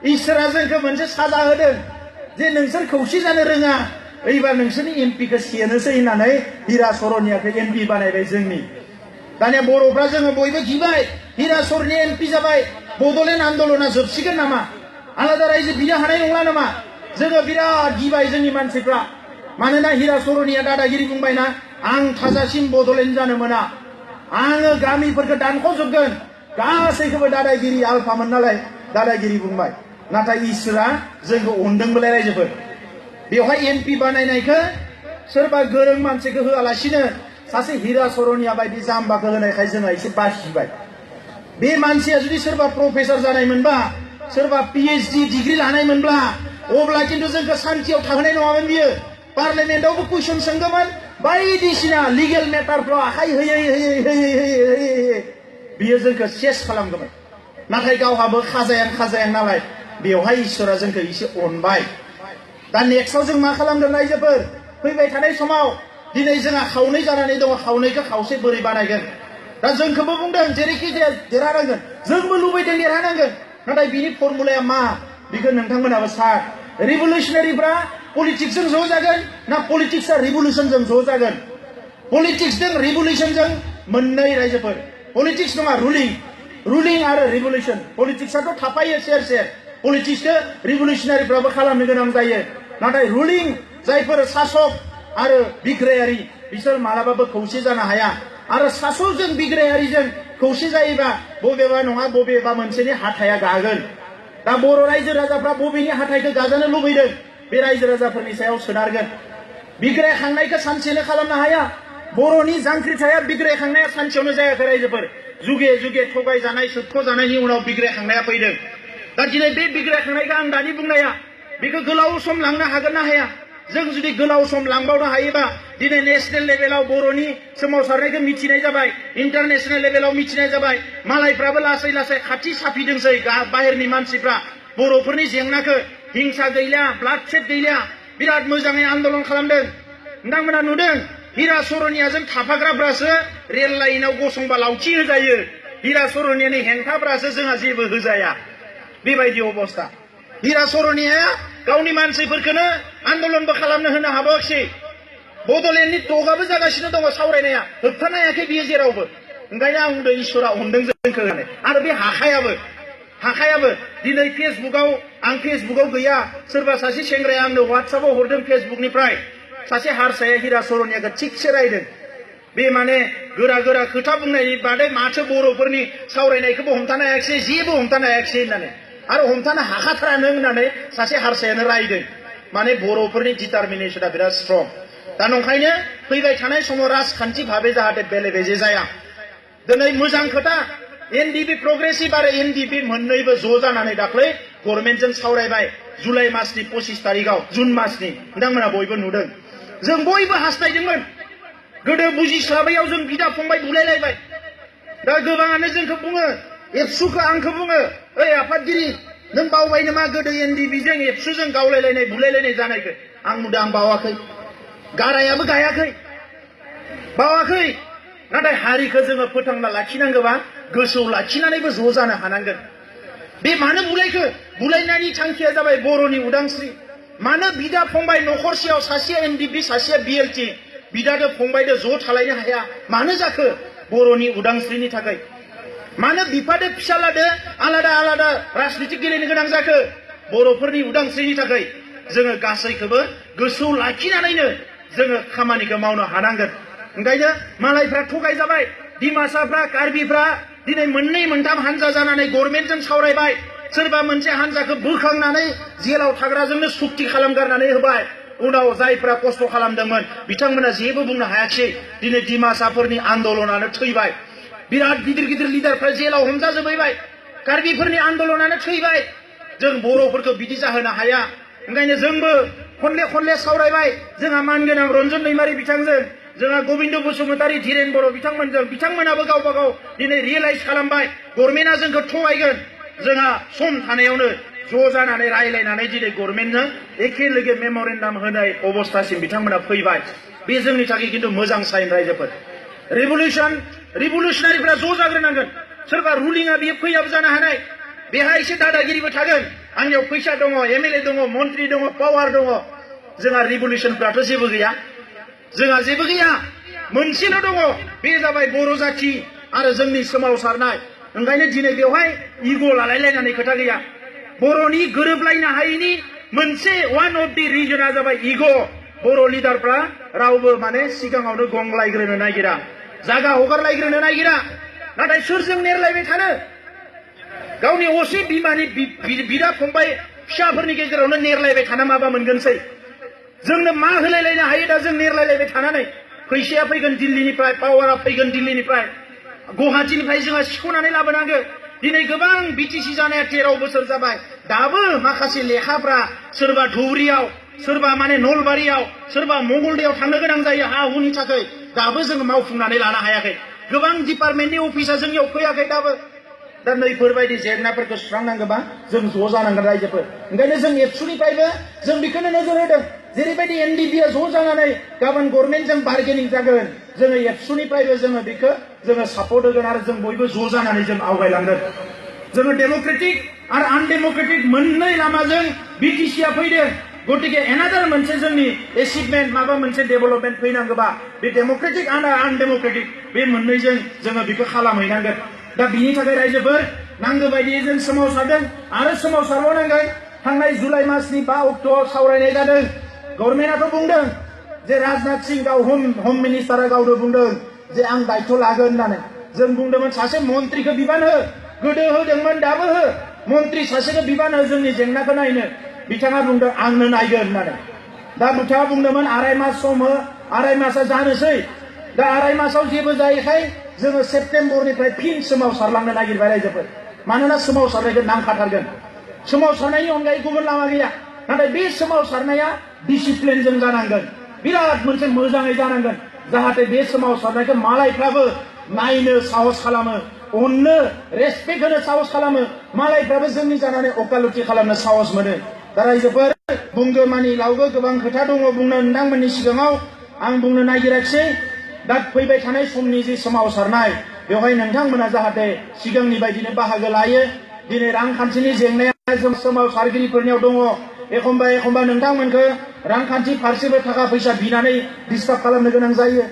इसोरा जोंखौ मोनसे साजा होदों जे नोंसोर खौसे जानो रोङा एबार नोंसोरनि एमपिखौ सेनोसै होननानै हिरा सरनियाखौ एमपि बानायबाय जोंनि दानिया बर'फ्रा जोङो बयबो गिबाय हिरा सरनि एमपि जाबाय बड'लेण्ड आन्दलना जोबसिगोन नामा आलादा रायजो बिनो हानाय नंला नामा जोङो बिराद गिबाय जोंनि मानसिफ्रा मानोना हिरा सरनिया दादागिरि बुंबायना आं थाजासिम बड'लेण्ड जानो मोना आङो गामिफोरखौ दानख'जोबगोन गासैखौबो दादागिरि आलफामोन नालाय दादागिरि बुंबाय नाथाय इसोरा जोंखौ अनदोंबोलाय रायजोफोर बेवहाय एमपि बानायनायखौ सोरबा गोरों मानसिखौ होआलासिनो सासे हिरा सरनिया बायदि जाम्बाखौ होनायखाय जोंहा एसे बासिबाय बे मानसिया जुदि सोरबा प्रफेसर जानायमोनबा सोरबा पिएचडि डिग्री लानायमोनब्ला अब्ला किन्तु जोंखौ सान्थियाव थाहोनाय नङामोन बियो पार्लियामेन्टआवबो कुइसन सोंगौमोन बायदिसिना लिगेल मेटारफ्राव आखाइ होयै होयै होयै होयै होयै बियो जोंखौ सेस खालामगौमोन नाथाय गावहाबो खाजायां नालाय बेवहाय इसोरा जोंखौ एसे अनबाय दा नेक्स्टआव जों मा खालामगोन रायजोफोर फैबाय थानाय समाव दिनै जोंहा खावनै जानानै दङ खावनैखौ खावसे बोरै बानायगोन दा जोंखौबो बुंदों जेरैखि जाया देरहानांगोन जोंबो लुबैदों देरहानांगोन नाथाय बिनि फर्मुलाया मा बेखौ नोंथांमोनाबो सार रिभलिउसनारिफ्रा पलिटिक्सजों ज' जागोन ना पलिटिक्सआ रिभलिउसनजों ज' जागोन पलिटिक्सजों रिभलिउसनजों मोननै रायजोफोर पलिटिक्स नङा रुलिं आरो रिभलिउसन पलिटिक्सआथ' थाफायो सेर सेर पलिटिक्सखौ रिभलिउसनारिफ्राबो खालामनो गोनां जायो नाथाय रुलिं जायफोर सासक आरो बिग्रायारि बिसोर मालाबाबो खौसे जानो हाया आरो सासकजों बिग्रायारिजों खौसे जायोबा बबेबा नङा बबेबा मोनसेनि हाथाया गागोन दा बर' रायजो राजाफ्रा बबेनि हाथायखौ गाजानो लुबैदों बे रायजो राजाफोरनि सायाव सोनारगोन बिग्रायखांनायखौ सानसेनो खालामनो हाया बर'नि जांख्रिथाया बिग्रायखांनाया सानसेयावनो जायाखै रायजोफोर जुगे जुगे थगायजानाय सोबख'जानायनि उनाव बिग्रायखांनाया फैदों दा दिनै बे बिग्रायखांनायखौ आं दानि बुंनाया बेखौ गोलाव सम लांनो हागोन ना हाया जों जुदि गोलाव सम लांबावनो हायोबा दिनै नेशनेल लेभेलाव बर'नि सोमावसारनायखौ मिथिनाय जाबाय इन्टारनेशनेल लेभेलाव मिथिनाय जाबाय मालायफ्राबो लासै लासै खाथि साफिदोंसै बाहेरनि मानसिफ्रा बर'फोरनि जेंनाखौ हिंसा गैला ब्लाडसेड गैला बिराद मोजाङै आन्दलन खालामदों नोंथांमोना नुदों हिरा सरनियाजों थाफाग्राफ्रासो रेल लाइनाव गसंबा लावथि होजायो हिरा सरनियानि हेंथाफ्रासो जोंहा जेबो होजाया बेबायदि अबस्था हिरा सरनिया गावनि मानसिफोरखौनो आन्दलनबो खालामनो होनो हाबावाखै बड'लेण्डनि टकआबो जागासिनो दङ सावरायनाया होबथानो हायाखै बियो जेरावबो ओंखायनो आं बुंदों इसोरा अनदों जोंखौ होननानै आरो बे हाखायाबो दिनै आं फेसबुकाव गैया सोरबा सासे सेंग्राया आंनो वाट्सएपआव हरदों फेसबुकनिफ्राय सासे हारसाया हिरा सरनियाखौ थिगसे रायदों बे माने गोरा गोरा खोथा बुंनायनि बादै माथो बर'फोरनि सावरायनायखौबो हमथानो हायाखिसै जेबो हमथानो हायाखिसै होननानै आरो हमथानो हाखाथारानो होननानै सासे हारसायानो रायदों माने बर'फोरनि डिटारमिनेसना बिराद स्ट्रं दा नंखायनो फैबाय थानाय समाव राजखान्थि भाबै जाहाथे बेले बेजे जाया दिनै मोजां खोथा एनडिपि प्रग्रेसिभ आरो एनडिपि मोननैबो ज' जानानै दाख्लै गभर्नमेन्टजों सावरायबाय जुलाइ मासनि 25 तारिखआव जुन मासनि नोंथांमोना बयबो नुदों जों बयबो हास्थायदोंमोन गोदो बुजिस्लाबैयाव जों बिदा फंबाय बुलायलायबाय दा गोबाङानो जोंखौ बुङो एबसुखौ आंखौ बुङो ओइ आफादगिरि नों बावबाय नामा गोदो एनडिपिजों एबसुजों गावलायलायनाय बुलायलायनाय जानायखौ आं नुदों आं बावाखै गारायाबो गायाखै बावाखै नाथाय हारिखौ जोङो फोथांना लाखिनांगौबा गोसोआव लाखिनानैबो ज' जानो हानांगोन बे मानो बुलायखो बुलायनायनि थांखिया जाबाय बर'नि उदांस्रि मानो बिदा फंबाय नखरसेयाव सासेया एनडिपि सासेया बिएलटि बिदादो फंबायदो ज' थालायनो हाया मानो जाखो बर'नि उदांस्रिनि थाखाय मानो बिफादो फिसालादो आलादा आलादा राजनिति गेलेनो गोनां जाखो बर'फोरनि उदांस्रिनि थाखाय जोङो गासैखौबो गोसोआव लाखिनानैनो जोङो खामानिखौ मावनो हानांगोन ओंखायनो मालायफ्रा थगायजाबाय डिमासाफ्रा कार्बिफ्रा दिनै मोननै मोनथाम हानजा जानानै गभर्नमेन्टजों सावरायबाय सोरबा मोनसे हानजाखौ बोखांनानै जेलाव थाग्राजोंनो सुक्ति खालामगारनानै होबाय उनाव जायफ्रा खस्थ' खालामदोंमोन बिथांमोना जेबो बुंनो हायाखिसै दिनै डिमासाफोरनि आन्दोलनानो थैबाय बिराद गिदिर गिदिर लिडारफ्रा जेलाव हमजाजोबैबाय कार्बिफोरनि आन्दोलनानो थैबाय जों बर'फोरखौ बिदि जाहोनो हाया ओंखायनो जोंबो खनले खनले सावरायबाय जोंहा मानगोनां रन्जन दैमारि बिथांजों जोंहा गबिन्द बसुमतारी धीरेन बर' बिथांमोनजों बिथांमोनाबो गावबा गाव दिनै रियेलाइज खालामबाय गभर्नमेन्टआ जोंखौ थगायगोन जोंहा सम थानायावनो ज' जानानै रायलायनानै दिनै गभर्नमेन्टनो एखे लोगो मेम'रेन्डाम होनाय अबस्थासिम बिथांमोना फैबाय बे जोंनि थाखाय खिन्थु मोजां साइन रायजोफोर रिभलिउसनारिफ्रा ज' जाग्रोनांगोन सोरबा रुलिंआ बियो फैयाबो जानो हानाय बेहा एसे दादागिरिबो थागोन आंनियाव फैसा दङ एमएलए दङ मन्त्रि दङ पावार दङ जोंहा रिभलिउसनफ्राथ' जेबो गैया जोंहा जेबो गैया मोनसेल' दङ बे जाबाय बर' जाथि आरो जोंनि सोमावसारनाय ओंखायनो दिनै बेवहाय इग' लालायलायनानै खोथा गैया बर'नि गोरोबलायनो हायैनि मोनसे वान अफ दि रिजना जाबाय इग' बर' लिडारफ्रा रावबो माने सिगाङावनो गंलायग्रोनो नागिरा जागा हगारलायग्रोनो नागिरा नाथाय सोरजों नेरलायबाय थानो गावनि असे बिमानि बिदा फंबाय फिसाफोरनि गेजेरावनो नेरलायबाय थाना माबा मोनगोनसै जोंनो मा होलायलायनो हायो दा जों नेरलायलायबाय थानानै फैसाया फैगोन दिल्लीनिफ्राय पावारा फैगोन दिल्लीनिफ्राय गुवाहाटीनिफ्राय जोंहा सिख'नानै लाबोनांगोन दिनै गोबां बिटिसि जानाया 13 बोसोर जाबाय दाबो माखासे लेखाफ्रा सोरबा धुबुरियाव सोरबा माने नलबारियाव सोरबा मंगलदैयाव थांनो गोनां जायो हा हुनि थाखाय दाबो जों मावफुंनानै लानो हायाखै गोबां डिपार्टमेन्टनि अफिसा जोंनियाव फैयाखै दाबो दा नैफोरबायदि जेंनाफोरखौ सुस्रांनांगौबा जों ज' जानांगोन रायजोफोर ओंखायनो जों एबसुनिफ्रायबो जों बेखौनो नोजोर होदों जेरैबायदि एनडिपिआ ज' जानानै गाबोन गभर्नमेन्टजों बार्गेनिं जागोन जोङो एबसुनिफ्रायबो जोङो बेखौ जोङो सापर्ट होगोन आरो जों बयबो ज' जानानै जों आवगायलांगोन जोङो डेम'क्रेटिक आरो आनडेम'क्रेटिक मोननै लामाजों बिटिसिआ फैदों गतिके एनादार मोनसे जोंनि एचिभमेन्ट माबा मोनसे डेभेलपमेन्ट फैनांगौबा बे डेम'क्रेटिक आरो आनडेम'क्रेटिक बे मोननैजों जोङो बेखौ खालामहैनांगोन दा बिनि थाखाय रायजोफोर नांगौ बायदियै जों सोमावसारदों आरो सोमावसारबावनांगोन थांनाय जुलाइ मासनि 5 अक्ट'आव सावरायनाय जादों गभर्नमेन्टआथ' बुंदों जे राजनाथ सिं गाव हम मिनिस्टारा गावनो बुंदों जे आं दायित्व लागोन होननानै जों बुंदोंमोन सासे मन्त्रिखौ बिबान हो गोदो होदोंमोन दाबो हो मन्त्रि सासेखौ बिबान हो जोंनि जेंनाखौ नायनो बिथाङा बुंदों आंनो नायगोन होननानै दा बिथाङा बुंदोंमोन 2.5 मास सम हो 2.5 मासआ जानोसै दा 2.5 मासाव जेबो जायैखाय जोङो सेप्तेम्बरनिफ्राय फिन सोमावसारलांनो नागिरबाय रायजोफोर मानोना सोमावसारनायखौ नांखाथारगोन सोमावसारनायनि अनगायै गुबुन लामा गैया नाथाय बे सोमावसारनाया डिसिप्लिनजों जानांगोन बिराद मोनसे मोजाङै जानांगोन जाहाथे बे सोमावसारनायखौ मालायफ्राबो नायनो साहस खालामो अननो रेसपेक्ट होनो साहस खालामो मालायफ्राबो जोंनि जानानै अकालति खालामनो साहस मोनो दा रायजोफोर बुंगो मानि लावगो गोबां खोथा दङ बुंनो नोंथांमोननि सिगाङाव आं बुंनो नागिराखिसै दा फैबाय थानाय समनि जि सोमावसारनाय बेवहाय नोंथांमोना जाहाथे सिगांनि बायदिनो बाहागो लायो दिनै रांखान्थिनि जेंनाया जों सोमावसारगिरिफोरनियाव दङ एखम्बा एखम्बा नोंथांमोनखौ रांखान्थि फारसेबो थाखा फैसा बिनानै डिस्टार्ब खालामनो गोनां जायो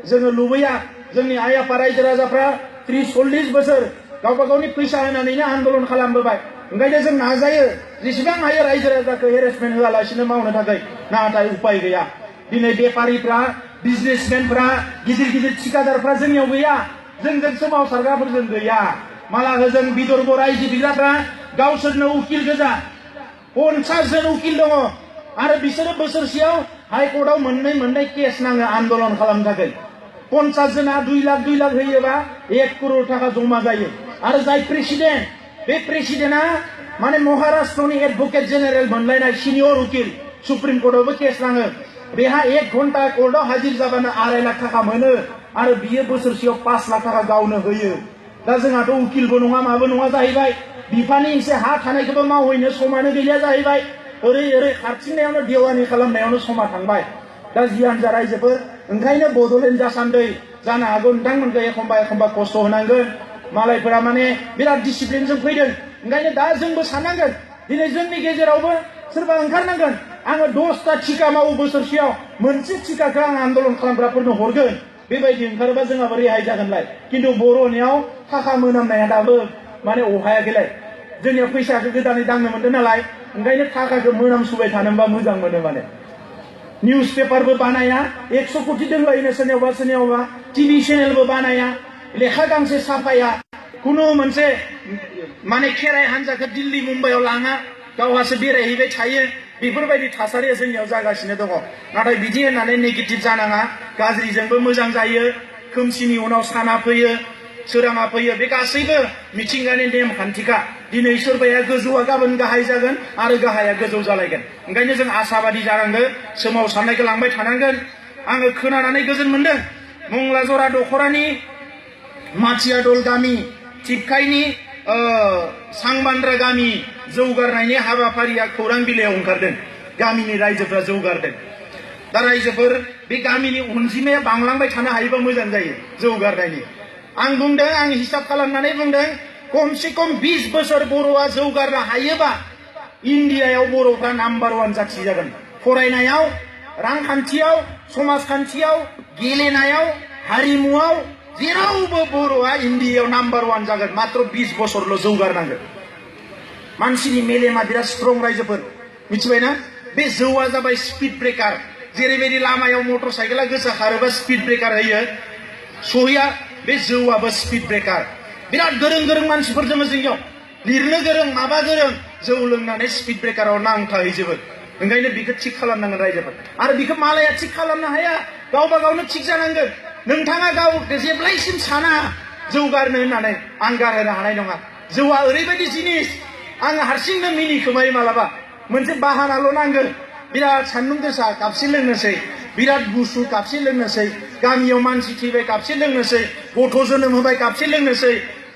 जोङो लुबैया जोंनि आइ आफा रायजो राजाफ्रा 30-40 बोसोर गावबा गावनि फैसा होनानैनो आन्दोलन खालामबोबाय ओंखायनो जों नाजायो जेसेबां हायो रायजो राजाखौ हेरेसमेन्ट होआलासिनो मावनो थाखाय नाथाय उपाय गैया दिनै बेफारिफ्रा बिजनेसमेनफ्रा गिदिर गिदिर ठिकादारफ्रा जोंनियाव गैया जोंजों सोमावसारग्राफोरजों गैया मालाबा जों विदर्भ रायजो बिग्राफ्रा गावसोरनो उकिल गोजा 50 जन उकिल दङ आरो बिसोरो बोसोरसेयाव हाइकर्टआव मोननै केस नाङो आन्दोलन खालामनो थाखाय 50 जना 2 लाख होयोबा 1 करोड़ थाखा जमा जायो आरो जाय प्रेसिडेन्ट बे प्रेसिडेन्टआ माने महाराष्ट्रनि एडभोकेट जेनेरेल मोनलायनाय सिनियर उकिल सुप्रिम कोर्टआवबो केस नाङो बेहा 1 घन्टा कोर्टआव हाजिर जाबानो 2.5 लाख थाखा मोनो आरो बियो बोसोरसेयाव 5 लाख थाखा गावनो होयो दा जोंहाथ' उकिलबो नङा माबो नङा जाहैबाय बिफानि एसे हा थानायखौबो मावहैनो समानो गैलिया जाहैबाय ओरै खारथिंनायावनो देवानि खालामनायावनो समा थांबाय दा जियानो जा रायजोफोर ओंखायनो बड'लेण्ड जासान्दै जानो हागौ नोंथांमोनखौ एखम्बा एखम्बा खस्थ' होनांगोन मालायफोरा माने बिराद डिसिप्लिनजों फैदों ओंखायनो दा जोंबो साननांगोन दिनै जोंनि गेजेरावबो सोरबा ओंखारनांगोन आङो 10टा टिका मावो बोसोरसेयाव मोनसे टिकाखौ आं आन्दलन खालामग्राफोरनो हरगोन बेबायदि ओंखारोबा जोंहाबो रेहाय जागोनलाय खिन्थु बर'नियाव थाखा मोनामनाया दाबो माने अहायाखैलाय जोंनियाव फैसाखौ गोदानै दांनो मोनदों नालाय ओंखायनो थाखाखौ मोनामसुबाय थानोबा मोजां मोनो माने निउस पेपारबो बानाया 100 कोटि दोनलायनो सोरनियावबा टिभि चेनेलबो बानाया लेखा गांसे साफाया कुनु मोनसे माने खेराइ हान्जाखौ दिल्ली मुम्बाइआव लाङा गावहासो बेरायहैबाय थायो बेफोरबायदि थासारिया जोंनियाव जागासिनो दङ नाथाय बिदि होननानै नेगेटिभ जानाङा गाज्रिजोंबो मोजां जायो खोमसिनि उनाव साना फैयो सोराङा फैयो बे गासैबो मिथिंगानि नेमखान्थिखा दिनै सोरबाया गोजौआ गाबोन गाहाय जागोन आरो गाहाया गोजौ जालायगोन ओंखायनो जों आसाबादि जानांगोन सोमावसारनायखौ लांबाय थानांगोन आङो खोनानानै गोजोन मोनदों मंला जरा दखरानि माथियादल गामि टिपकाइनि सांबान्द्रा गामि जौगारनायनि हाबाफारिया खौरां बिलाइयाव ओंखारदों गामिनि रायजोफोरा जौगारदों दा रायजोफोर बे गामिनि अनजिमाया बांलांबाय थानो हायोबा मोजां जायो जौगारनायनि आं बुंदों आं हिसाब खालामनानै बुंदों खमसे खम 20 बोसोर बर'आ जौगारनो हायोबा इन्डियायाव बर'फ्रा नाम्बार 1 जाथि जागोन फरायनायाव रांखान्थियाव समाजखान्थियाव गेलेनायाव हारिमुआव जेरावबो बर'आ इन्डियायाव नाम्बार 1 जागोन मात्र 20 बोसोरल' जौगारनांगोन मानसिनि मेलेमा बिराद स्ट्रं रायजोफोर मिथिबायना बे जौआ जाबाय स्पिड ब्रेकार जेरैबायदि लामायाव मटर साइकेला गोसा खारोबा स्पिड ब्रेकार होयो सहैया बे जौआबो स्पिड ब्रेकार बिराद गोरों गोरों मानसिफोर दङ जोंनियाव लिरनो गोरों माबा गोरों जौ लोंनानै स्पिड ब्रेकाराव नांथाहैजोबो ओंखायनो बेखौ थिग खालामनांगोन रायजोफोर आरो बेखौ मालाया थिग खालामनो हाया गावबा गावनो थिग जानांगोन नोंथाङा गाव जेब्लायसिम साना जौगारनो होननानै आं गारहोनो हानाय नङा जौआ ओरैबायदि जिनिस आं हारसिंनो मिनिखोमायो मालाबा मोनसे बाहानाल' नांगोन बिराद सान्दुं गोसा कापसे लोंनोसै बिराद गुसु कापसे लोंनोसै गामियाव मानसि थैबाय कापसे लोंनोसै गथ' जोनोम होबाय कापसे लोंनोसै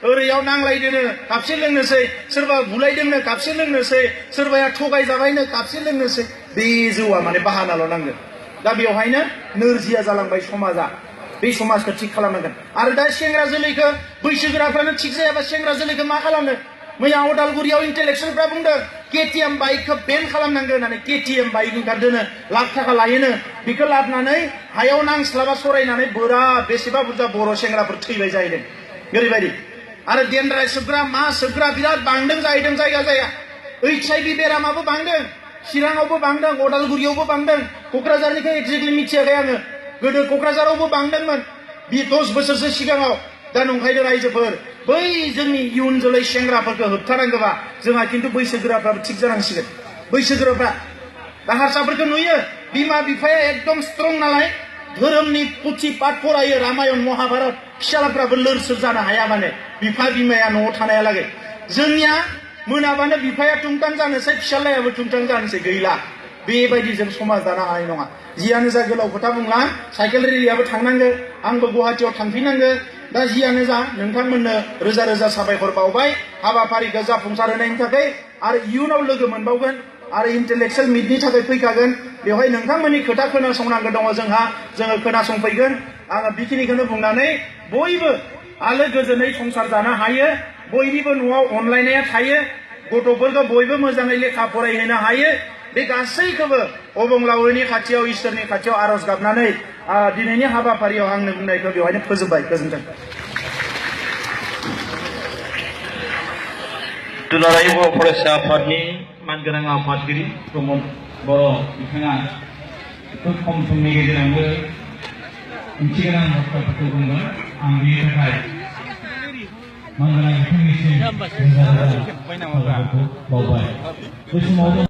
ओरैयाव नांलायदोंनो कापसे लोंनोसै सोरबा बुलायदोंनो कापसे लोंनोसै सोरबाया थगायजाबायनो कापसे लोंनोसै बे जौआ माने बाहानाल' नांगोन दा बेवहायनो नोरजिया जालांबाय समाजा बे समाजखौ थिग खालामनांगोन आरो दा सेंग्रा जोलैखौ बैसोगोराफ्रानो थिग जायाबा सेंग्रा जोलैखौ मा खालामनो मैया अदालगुरियाव इन्टेलेक्सुवेलफ्रा बुंदों केटिएम बाइकखौ बेन खालामनांगोन होननानै केटिएम बाइक ओंखारदोंनो लाख थाखा लायोनो बेखौ लाबोनानै हायाव नांस्लाबा सरायनानै बेसेबा बुरजा बर' सेंग्राफोर थैबाय जाहैदों ओरैबायदि आरो देनद्राय सोबग्रा मा सोबग्रा बिराद बांदों जाहैदों जायगा HIV बेरामाबो बांदों चिराङावबो बांदों अदालगुरियावबो बांदों क'क्राझारनिखौ एक्जेक्टलि मिथियाखै आङो गोदो क'क्राझारावबो बांदोंमोन 10 बोसोरसो सिगाङाव दा नंखायनो रायजोफोर बै जोंनि इयुन जोलै सेंग्राफोरखौ होबथानांगौबा जोंहा खिन्थु बैसोगोराफ्राबो थिग जानांसिगोन बैसोगोराफ्रा दा हारसाफोरखौ नुयो बिमा बिफाया एकदम स्ट्रं नालाय धोरोमनि पुथि पाठ फरायो रामायण महाभारत फिसालाफ्राबो लोरसोर जानो हाया माने बिफा बिमाया न'आव थानायालागै जोंनिया मोनाबानो बिफाया टुंटां जानोसै फिसालायाबो टुंटां जानोसै गैला बेबायदि जों समाज दानो हानाय नङा जियानो जा गोलाव खोथा बुंला साइकेल रेलियाबो थांनांगौ आंबो गुवाहाटियाव थांफिननांगौ दा जियानो जा नोंथांमोननो रोजा रोजा साबायखर बावबाय हाबाफारिखौ जाफुंसार होनायनि थाखाय आरो इयुनाव लोगो मोनबावगोन आरो इन्टेलेक्सुवेल मिटनि थाखाय फैखागोन बेवहाय नोंथांमोननि खोथा खोनासंनांगौ दङ जोङो खोनासंफैगोन आङो बेखिनिखौनो बुंनानै बयबो आलो गोजोनै संसार जानो हायो बयनिबो न'आव अनलायनाया थायो गथ'फोरखौ बयबो मोजाङै लेखा फरायहोनो हायो बे गासैखौबो अबंलावरिनि खाथियाव इसोरनि खाथियाव आरज गाबनानै दिनैनि हाबाफारियाव आंनो बुंनायखौ बेवहायनो फोजोबबाय गोजोन्थों। दुलाराय बर' फरायसा आफादनि मानगोनां आफादगिरि प्रमद बर' बिथाङा खोब खम समनि गेजेरावनो ओंथिगोनां बाथ्राफोरखौ बुंबाय आं बेनि थाखाय मानगोनां बिथांनिसिम रोजा रोजा साबायखर बावबाय। बे समाव